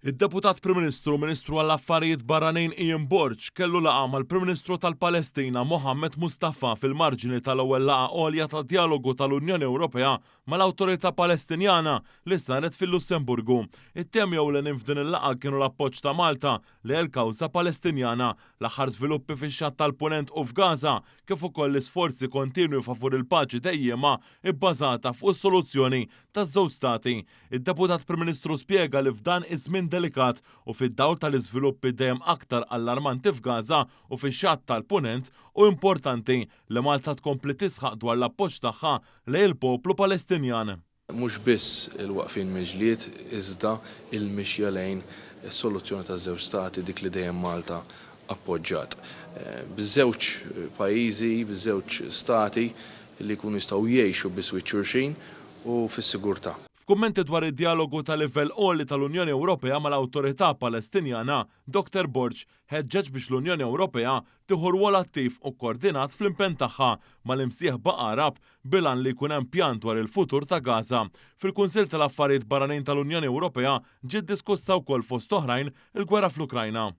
Id-Deputat Prim Ministru u Ministru għall-Affarijiet Barranin Ian Borg kellu laqgħa mal-Prim Ministru tal-Palestina Mohammed Mustafa fil-marġini tal-ewwel laqgħa għolja ta' djalogu tal-Unjoni Ewropea mal-Awtorità Palestinjana li saret fil-Lussemburgu. It-temi ewlenin f'din il-laqgħa kienu l-appoġġ ta' Malta lejn il-kawża Palestinjana, l-aħħar żviluppi fix-Xatt tal-Punent u f'Gaza, kif ukoll l-isforzi kontinwi favur il-paċi dejjiema bbażata fuq is-soluzzjoni taż-żewġ stati. Id-Deputat Prim Ministru spjega li f'dan iż-żmien delikat u fid-dawl tal-iżviluppi dejjem aktar allarmanti f'Gaza u fix-Xatt tal-Punent, hu importanti li Malta tkompli tisħaq dwar l-appoġġ tagħha lejn il-poplu Palestinjan. Mhux biss il-waqfien mill-ġlied iżda il-mixja lejn is-soluzzjoni taż-żewġ stati, dik li dejjem Malta appoġġat. Biż-żewġ pajjiżi, biż-żewġ stati li jkunu jistgħu jgħixu biswit xulxin u fis-sigurtà. F'kummenti dwar id-djalogu ta' livell għoli tal-Unjoni Ewropea mal-Awtorità Palestinjana, Dottor Borg ħeġġeġ biex l-Unjoni Ewropea tieħu rwol attiv u kkoordinat fl-impenn tagħha mal-imsieħba Għarab bil-għan li jkun hemm pjan dwar il-futur ta' Gaza. Fil-Kunsill tal-Affarijiet Barranin tal-Unjoni Ewropea ġiet diskussa wkoll fost oħrajn il-gwerra fl-Ukrajna.